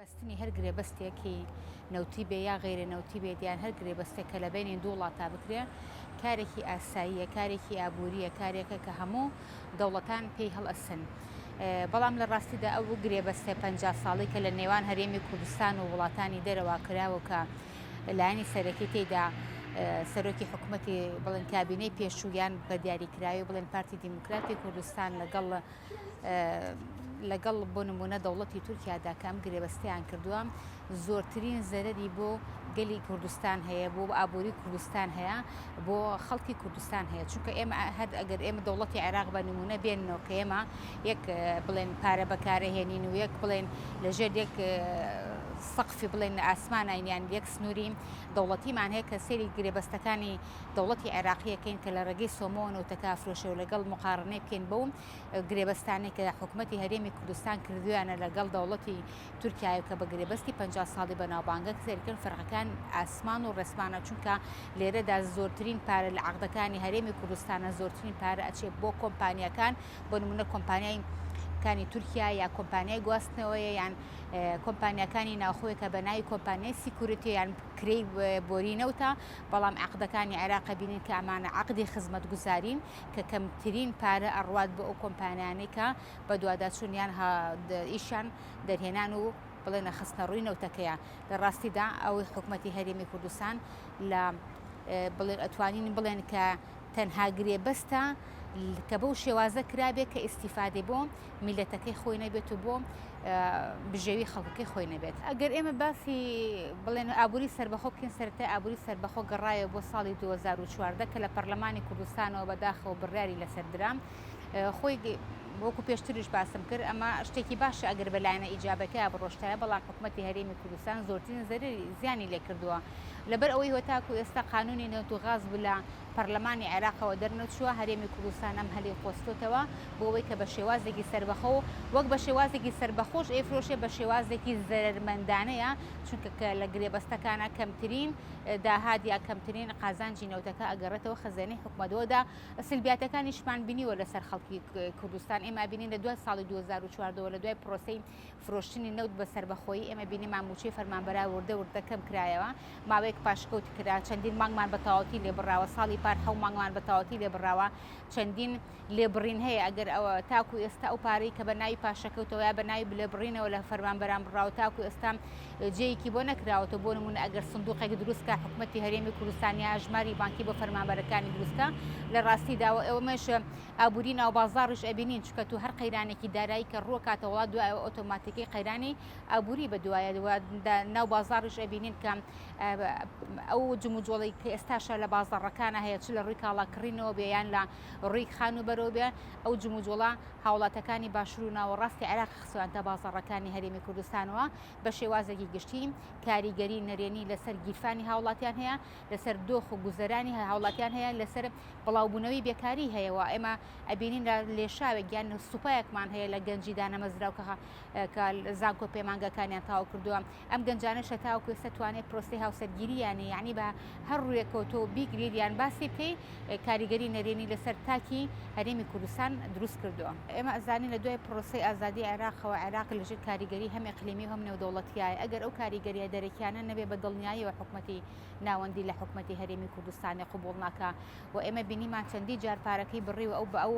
بەستنی هەر گرێبەستێکی نەوتی بێ یا غەیرە نەوتی بێت یان هەر گرێبەستێک کە لە بەینی دوو وڵاتا بکرێ کارێکی ئاساییە، کارێکی ئابوورییە، کارێکە کە هەموو دەوڵەتان پێی هەڵئەسن. بەڵام لە ڕاستیدا ئەو گرێبەستە 50 ساڵەی کە لە نێوان هەرێمی کوردستان و وڵاتانی دەرەوە کراوە کە لایەنی سەرەکی تێیدا سەرۆکی حکوومەتی بڵێن کابینەی پێشوو یان بە دیاریکراوی بڵێن پارتی دیموکراتی کوردستان لەگەڵ لەگەڵ بۆ نمونە دەوڵەتی تورکیادا کە ئەم گرێبەستەیان کردووە زۆرترین زەرەری بۆ گەلی کوردستان هەیە بۆ ئابووری کوردستان هەیە بۆ خەڵکی کوردستان هەیە چونکە ئێمە هەر ئەگەر ئێمە دەوڵەتی عێراق بە نمونە بێنەوە کە ئێمە یەک بڵێن پارە بەکارەهێنین و یەک بڵێن لەژێر یەک سەقفی بڵێن ئاسمانین یان یەک سنووری دەوڵەتیمان هەیە کە سەیری گرێبەستەکانی دەوڵەتی عێراقیەکەین کە لە ڕێگەی سۆمۆوە نەوتەکە ئەفرۆشێ و لەگەڵ موقارەنەی بکەین بەو گرێبەستانەی کە حکومەتی هەرێمی کوردستان کردویانە لەگەڵ دەوڵەتی تورکیایە کە بە گرێبەستی 50 ساڵی بەناوبانگە سەیرکەن فەرقەکان ئاسمان و ڕێسمانە چونکە لێرەدا زۆرترین پارە لە عەقدەکانی هەرێمی کوردستانە زۆرترین پارە ئەچێ بۆ کۆمپانیاکان بۆ نمونە کۆمپانیای کانی تورکیا یا کۆمپانیای گواستنەوەیە یان کۆمپانیاکانی ناوخۆیە کە بە ناوی کۆمپانیای security یان کرێی بۆری نەوتە بەڵام عەقدەکانی عێراق ئەبینین کە ئەمانە عەقدی خزمەتگوزارین کە کەمترین پارە ئەڕوات بۆ ئەو کۆمپانیانەی کە بەدواداچوون یان ئیشیان دەرهێنان و بڵێنە خستنەڕووی نەوتەکەیە. لە ڕاستیدا ئەوەی حکومەتی هەرێمی کوردستان لە بڵێن ئەتوانین بڵێن کە تەنها گرێبەستە کە بەو شێوازە کرابێ کە ئیستیفادەی بۆ میلەتەکەی خۆی نەبێت و بۆ بژێوی خەڵکەکەی خۆی نەبێت. ئەگەر ئێمە باسی بڵێن ئابووری سەربەخۆ بکەین سەرەتای ئابووری سەربەخۆ گەڕایەوە بۆ ساڵی 2014 کە لە پەرلەمانی کوردستانەوە بەداخەوە بڕیاری لەسەر درا خۆی وەکو پێشتریش باسم کرد ئەمە شتێکی باشە ئەگەر بە لایەنە ئیجابەکەیا بڕۆشتایە بەڵام حکومەتی هەرێمی کوردستان زۆرترین زەرەری زیانی لێکردووە لەبەر ئەوەی هەتاکو ئێستا قانونی نەوت و غاز لە پەرلەمانی عێراقەوە دەرنەچووە، هەرێمی کوردستان ئەم هەلەی قۆستۆتەوە بۆ ئەوەی کە بە شێوازێکی سەربەخۆ وەک بە شێوازێکی سەربەخۆش ئەیفرۆشێ بە شێوازێکی زەرەرمەندانەیە چونکە کە لە گرێبەستەکانا کەمترین داهات یا کەمترین قازانجی نەوتەکە ئەگەڕێتەوە خەزێنەی حکومەتەوە دا سلبیاتەکانیشمان بینیوە لەسەر خەڵکی کوردستان ئێمە بینین لە دوای ساڵی 2014 لە دوای پرۆسەی فرۆشتنی نەوت بە سەربەخۆیی ئێمە بینیمان مووچەی فەرمانبەران وردە وردە کەم کرایەوە، ماوەیەک پاشکەوت کرا، چەندین مانگمان بە تەواوەتی لێ بڕاوە، ساڵی پار حەو مانگمان بە تەواوەتی لێ بڕاوە، چەندین لێبڕین هەیە، ئەگەر ئەوە تاکو ئێستا ئەو پارەی کە بە ناوی پاشەکەوتەوە یا بە ناوی لێبڕینەوە لە فەرمانبەران بڕاوە تاکو ئێستا جێیەکی بۆ نەکراوەتەوە، بۆ نموونە ئەگەر سندوقێک دروست کا حکومەتی هەرێمی کوردستان یا هەژماری بانکی بۆ فەرمانبەرەکانی دروست کا لە ڕاستیدا و ئەمەش ئابووری ناوبازاڕیش ئەبینین چونکە تو هەر قەیرانێکی دارایی کە ڕووەکاتە وڵات دوای ئەوە ئۆتۆماتیکی قەیرانی ئابووری بەدوایە و ناو بازاڕیش ئەبینین کە ئەو جموجۆڵی کە ئێستاشە لە بازاڕەکانە هەیە چ لە ڕووی کاڵا کڕینەوە بێ یان لە ڕووی خانووبەرەوە بێ ئەو جموجۆڵە هاوڵاتەکانی باشوور و ناوەڕاستی عێراق خستویانتە بازاڕەکانی هەرێمی کوردستانەوە بە شێوازێکی گشتی کاریگەری نەرێنی لەسەر گیرفانی هاوڵاتیان هەیە لەسەر دۆخ و گوزەرانی هاوڵاتیان هەیە لەسەر بڵاوبوونەوەی بێکاری هەیە و ئێمە ئەبینین لە لێشاوێک یان سوپایەکمان هەیە لە گەنجی دانەمەزراو کە کە زانکۆ پەیمانگاکانیان تەواو کردووە ئەم گەنجانەش هەتاوەکو ئێستا توانای پرۆسەی هاوسەرگیرییان نییە یعنی بە هەر ڕوویەکەوە تۆ بیگریت یان باسی بکەی کاریگەری نەرێنی لەسەر تاکی هەرێمی کوردستان دروست کردووە. ئێمە ئەزانین لە دوای پرۆسەی ئازادی عێراقەوە عێراق لەژێر کاریگەری هەم ئیقلیمی و هەم نێودەوڵەتیایە ئەگەر ئەو کاریگەرییە دەرەکیانە نەبێ بە دڵنیاییەوە حکومەتی ناوەندی لە حکومەتی هەرێمی کوردستانی قبوڵ ناکا و ئێمە بینیمان چەندی جار پارەکەی بڕیوە ئەو بە ئەو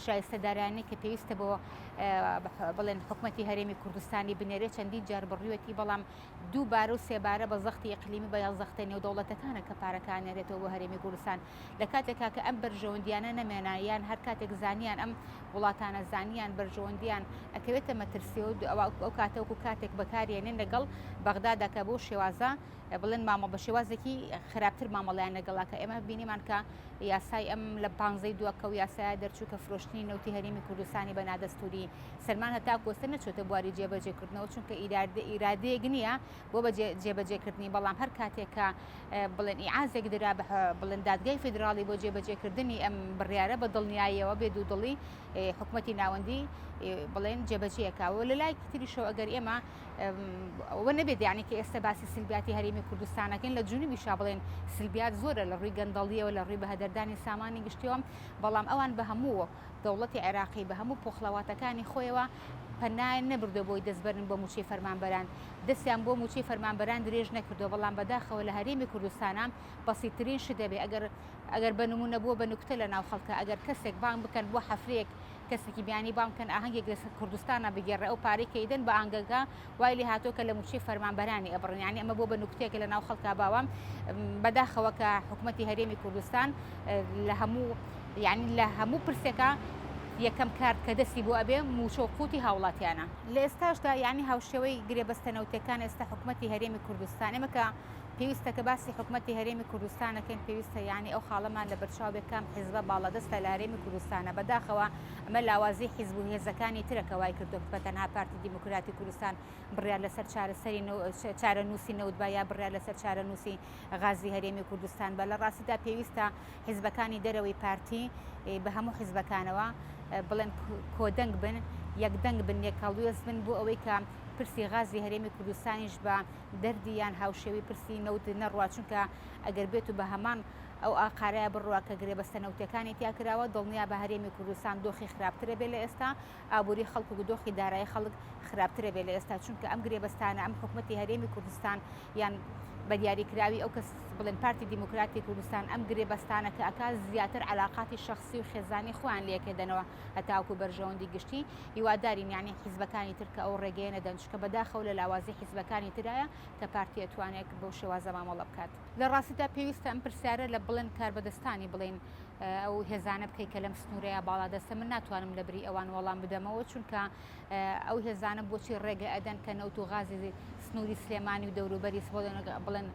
شایستە دارایانەی کە پێویستە بۆ بڵێن حکومەتی هەرێمی کوردستانی بنێرێ چەندین جار بڕیوەتی بەڵام دووبارە و سێبارە بە زەختی ئیقلیمی بە زەختە نێودەوڵەتەکانە کە پارەکان نێرێتەوە بۆ هەرێمی کوردستان لە کاتێکا کە ئەم بەرژەوەندیانە نەمێنا یان هەر کاتێک زانیان ئەم وڵاتانە زانیان بەرژەوەندیان ئەکەوێتە مەترسیەوە ئەو کاتەوەکو کاتێک بەکارێنن لەگەڵ بەغدادا کە بۆ شێوازە بڵێن مامە بە شێوازێکی خراپتر مامەڵەیان لەگەڵا کە ئێمە بینیمان کە یاسای ئەم لە پانزەی دووە کە و یاسایە دەرچوو کە فرۆشتنی نەوتی هەرێمی کوردستانی بە نادەستووری سەلمان هەتا کۆستە نەچۆتە بواری جێبەجێکردنەوە چونکە ئیرادەیەک نییە بۆ بە جێبەجێکردنی بەڵام هەر کاتێک کە بڵێن ئیعازێک درا بە بڵێن دادگای فیدراڵی بۆ جێبەجێکردنی ئەم بڕیارە بە دڵنیاییەوە بێ دوودڵی حکومەتی ناوەندی بڵێن جێبەجێکاوە لە لایەکی تریشەوە ئەگەر ئێمە ئەوە نەبێت یانی کە ئێستا باسی سلبیاتی هەرێمی کوردستانەکەین لە جنوبیشا بڵێن سلبیات زۆرە لە ڕووی گەندەڵیەوە لە ڕووی بەهەدەردانی سامانی گشتیەوە بەڵام ئەوان بە هەموو دەوڵەتی عێراقی بە هەموو پۆخڵەواتەکانی خۆیەوە. پەنایان نەبردووە بۆی دەست بەرن بۆ مووچەی فەرمانبەران، دەستیان بۆ مووچەی فەرمانبەران درێژ نەکردووە، بەڵام بەداخەوە لە هەرێمی کوردستانا بەسیترین شت دەبێ ئەگەر ئەگەر بە نموونە بووە بە نوکتە لە ناو خەڵکا ئەگەر کەسێک بانگ بکەن بۆ حەفلەیەک کەسێکی بیانی بانگ بکەن ئاهەنگێک لە کوردستانا بگێڕێ ئەو پارەی کە ئەیدەن بە ئاهەنگەکە وای لێ هاتووە کە لە مووچەی فەرمانبەرانی ئەبڕن یانی ئەمە بۆ بە نوکتەیەک لە ناو خەڵکا باوە بەداخەوە کە حکوومەتی هەرێمی کوردستان لە هەموو یعنی لە هەموو پرسێکا یەکەم کارت کە دەستی بۆ ئەبێ مووچە و قوتی هاوڵاتیانە. لە ئێستاشدا یعنی هاوشێوەی گرێبەستە نەوتیەکان ئێستا حکوومەتی هەرێمی کوردستان ئێمە کە پێویستە کە باسی حکومەتی هەرێمی کوردستان ئەکەین پێویستە یانی ئەو خاڵەمان لە بەرچاو بێ کام حیزبە باڵادەستە لە هەرێمی کوردستانە بەداخەوە ئەمە لاوازی حیزب و هێزەکانی ترە کە وای کردووە بە تەنها پارتی دیموکراتی کوردستان بڕیار لەسەر چارەسەری چارەنووسی نەوت با یا بڕیار لەسەر چارەنووسی غازی هەرێمی کوردستان بە لە ڕاستیدا پێویستە حیزبەکانی دەرەوەی پارتی بە هەموو حیزبەکانەوە بڵێن کۆدەنگ بن یەکدەنگ بن یەکهەڵوێست بن بۆ ئەوەی کە پرسی غازی هەرێمی کوردستانیش بە دەردی یان هاوشێوەی پرسی نەوت نەڕوا، چونکە ئەگەر بێت و بە هەمان ئەو ئاقارەیا بڕوا کە گرێبەستە نەوتیەکانی تیا کراوە، دڵنیابە هەرێمی کوردستان دۆخی خراپترە بێ لە ئێستا، ئابوری خەڵک و دۆخی دارایی خەڵک خراپترە بێ لە ئێستا، چونکە ئەم گرێبەستانە ئەم حکومەتی هەرێمی کوردستان یان بە دیاریکراوی ئەو کەس بڵێن پارتی دیموکراتی کوردستان ئەم گرێبەستانە کە ئەکا زیاتر عەلاقاتی شەخسی و خێزانی خۆیان لێکەدەنەوە هەتاوەکو بەرژەوەندی گشتی، هیوادارین یانی حیزبەکانی تر کە ئەو ڕێگەیە نەدەن چونکە بەداخەوە لە لاوازی حیزبەکانی ترایە کە پارتی ئەتوانێت بەو شێوازە مامەڵە بکات. لە ڕاستیدا پێویستە ئەم پرسیارە لە بڵێن کاربەدەستانی بڵێن ئەو هێزانە بکەی کە لەم سنوورەیە باڵادەستە من ناتوانم لە بری ئەوان وەڵام بدەمەوە چونکە ئەو هێزانە بۆچی ڕێگە ئەدەن کە نەوت و غازی سنووری سلێمانی و دەوروبەری بڵێن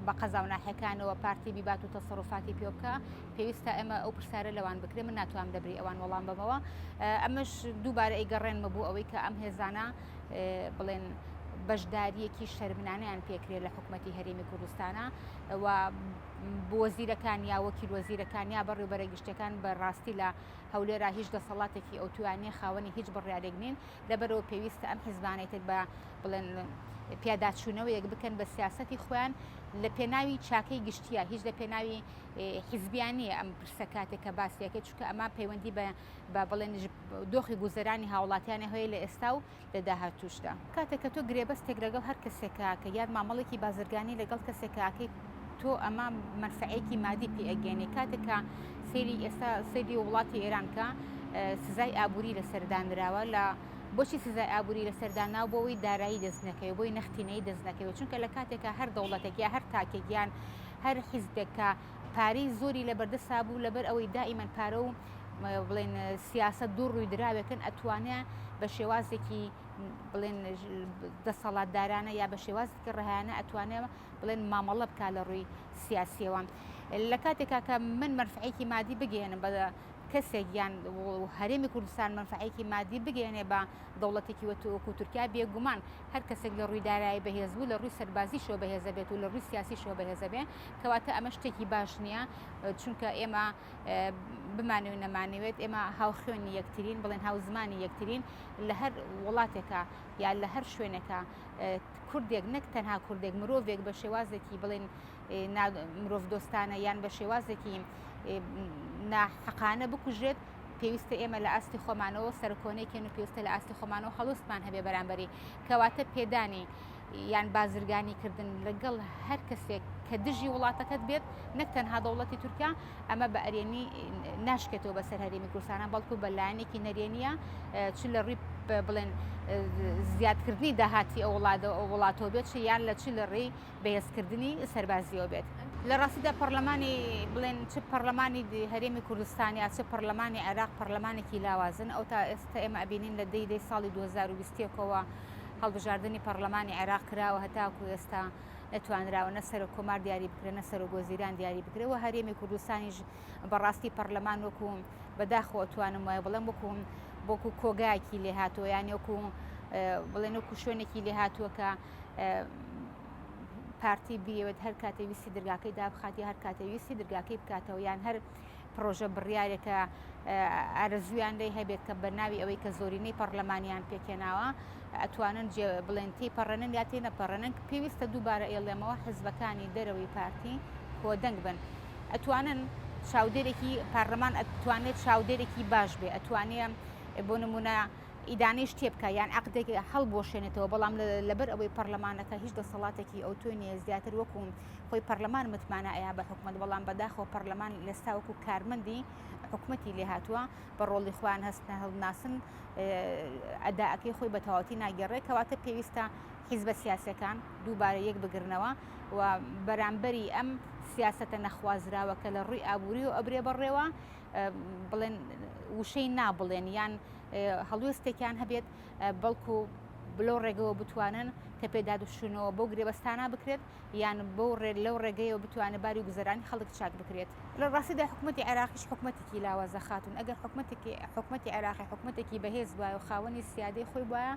بە قەزا و ناحیەکانەوە پارتی بیبات و تەسەروفاتی پێ بکا پێویستە ئێمە ئەو پرسیارە لەوان بکرێ من ناتوانم لەبری ئەوان وەڵام بەمەوە ئەمەش دووبارە ئەیگەڕێنمە بۆ ئەوەی کە ئەم هێزانە بڵێن بەشداریەکی شەرمنانیان پێکرێ لە حکوومەتتی هەرێمی کوردستانە و وەزیرەکان یا وەکیل وەزیرەکان یا بەڕێوبەرە گشتەکان بە ڕاستی لە هەولێرا هیچ دەسەڵاتێکی ئەوتویان نیە خاوەنی هیچ بڕیارێک نین لەبەرەوە پێویستە ئەم حزبانەی تر بە بڵێن پیاداچوونەوەیەک بکەن بە سیاسەتی خۆیان لە پێناوی چاکەی گشتیە هیچ لە پێناوی حیزبیان نییە ئەم پرسە کاتێک کە باسیەکەی چونکە ئەمە پەیوەندی بە بە بڵێن دۆخی گوزەرانی هاوڵاتیانی هەیە لە ئێستا و لە داهاتووشدا. کاتێک کە تۆ گرێبەستێک لەگەڵ هەر کەسێکا کە یان مامەڵێکی بازرگانی لەگەڵ کەسێکا ئەکەی تۆ ئەمە مەنفەعەیەکی مادی پێ ئەگەیەنی کاتێک کە سەیری ئێستا سەیری وڵاتی ئێران کە سزای ئابووری لەسەر دانراوە لە بۆچی سزای ئابووری لەسەر داناو بۆ ئەوەی دارایی دەست نەکەوێ بۆی نەختینەی دەست نەکەوێت چونکە لە کاتێکا هەر دەوڵەتێک یا هەر تاکێک یان هەر حیزبێک کە پارەی زۆری لەبەردەستا بوو لەبەر ئەوەی دائیمەن پارە و بڵێن سیاسەت دوو ڕووی دراوێکن ئەتوانێ بە شێوازێکی بڵێن دەسەڵاتدارانە یا بە شێوازێکی ڕەهایانە ئەتوانێ بڵێن مامەڵە بکا لە ڕووی سیاسیەوە لە کاتێکا کە من مەرفعێکی مادی بگەێنم بە کەسێک یان هەرێمی کوردستان مەنفعەیەکی مادی بگەیەنێ بە دەوڵەتێکی وەکو تورکیا بێگومان هەر کەسێک لە ڕووی دارایی بەهێز بوو لە ڕووی سەربازیشەوە بەهێزە بێت و لە ڕووی سیاسیشەوە بەهێزە بێ کەواتە ئەمە شتێکی باش نییە چونکە ئێمە بمانەوێت نەمانەوێت ئێمە هاوخوێنی یەکترین بڵێن هاوزمانی یەکترین لە هەر وڵاتێکە یا لە هەر شوێنێکە کوردێک نەک تەنها کوردێک مرۆڤێک بە شێوازێکی بڵێن مرۆڤدۆستانە یان بە شێوازێکی ناحەقانە بکوژرێت پێویستە ئێمە لە ئاستی خۆمانەوە سەرکۆنەی کەین و پێویستە لە ئاستی خۆمانەوە هەڵوستمان هەبێ بەرامبەری کەواتە پێدانی یان بازرگانی کردن لەگەڵ هەر کەسێک کە دژی وڵاتەکەت بێت نەک تەنها دەوڵەتی تورکیا ئەمە بە ئەرێنی ناشکێتەوە بەسەر هەرێمی کوردستانە بەڵکو بە لایەنێکی نەرێنیە چ لە ڕووی بڵێن زیادکردنی داهاتی ئەو وڵاتەوە بێت چ یان لە چ لە ڕێی بەهێزکردنی سەربازیەوە بێت. لە ڕاستیدا پەڕلەمانی بڵێن چ پەڕلەمانی هەرێمی کوردستان یا چ پەڕلەمانی عێراق پەڕلەمانێکی لاوازن ئەو تا ئێستا ئێمە ئەبینین لە دەی دەی ساڵی 2021 ەوە هەڵبژاردنی پەڕلەمانی عێراق کراوە هەتاکو ئێستا نەتوانراوە نە سەرۆک کۆمار دیاری بکرێ نە سەرۆک وەزیران دیاری بکرێ و هەرێمی کوردستانیش بەڕاستی پەڕلەمان وەکو بەداخەوە توانم وایە بڵێم وەکو وەکو کۆگایەکی لێهاتووە یان وەکو بڵێن وەکو شوێنێکی لێهاتووە کە پارتی بیەوێت هەر کاتێ ویستی درگاکەی دابخات یا هەر کاتێ ویستی درگاکەی بکاتەوە یان هەر پرۆژە بڕیارێکە ئارەزویان لێی هەبێت کە بە ناوی ئەوەی کە زۆرینەی پەرلەمانیان پێکهێناوە ئەتوانن جێ بڵێن تێی پەڕێنن یا تێ نەپەڕێنن پێویستە دووبارە ئێڵێمەوە حزبەکانی دەرەوەی پارتی کۆدەنگ بن ئەتوانن چاودێرێکی پەرلەمان ئەتوانێت چاودێرێکی باش بێ ئەتوانێ بۆ نمونە. ئیدانەی شتێ بکا یان عەقدێک هەڵبوەشێنێتەوە، بەڵام لەبەر ئەوەی پەرلەمانەکە هیچ دەسەڵاتێکی ئەوتۆی نییە، زیاتر وەکو خۆی پەرلەمان متمانە ئەیا بە حکومەت، بەڵام بەداخەوە پەرلەمان لێستا وەکو کارمەندی حکومەتی لێهاتووە، بە ڕۆڵی خۆیان هەست هەڵناسن، ئەداکەی خۆی بە تەواوەتی ناگێڕێ. کەواتە پێویستە حیزبە سیاسەکان دووبارە یەک بگرنەوە و بەرامبەری ئەم سیاسەتە نەخوازراوە کە لە ڕووی ئابووری و ئەبرێ بەڕێوە بڵێن وشەی نابڵێن یان هەڵوێستێکیان هەبێت، بەڵکو لەو ڕێگەوە بتوانن کە پێدادشونەوە بۆ گرێبەستانە بکرێت یان بەو ڕێ لەو ڕێگەیەوە بتوانێت باری گوزەرانی خەڵک چاک بکرێت. لە ڕاستیدا حکومەتی عێراقیش حکومەتێکی لاوازە خاتوون، ئەگەر حکومەتێکی حکومەتی عێراقی حکومەتێکی بەهێز بوایە و خاوەنی سیادەی خۆی بوایە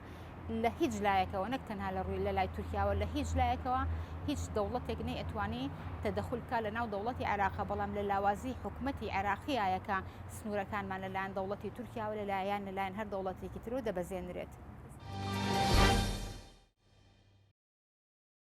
لە هیچ لایەکەوە نەک تەنها لە ڕووی لە لای تورکیاوە لە هیچ لایەکەوە هیچ دەوڵەتێک نەیئەتوانی تەدەخول بکات لە ناو دەوڵەتی عێراقا، بەڵام لە لاوازی حکومەتی عێراقیایە کە سنوورەکانمان لەلایەن دەوڵەتی تورکیاوە لەلایەن لەلایەن هەر دەوڵەتێکی ترەوە دەبەزێنرێت.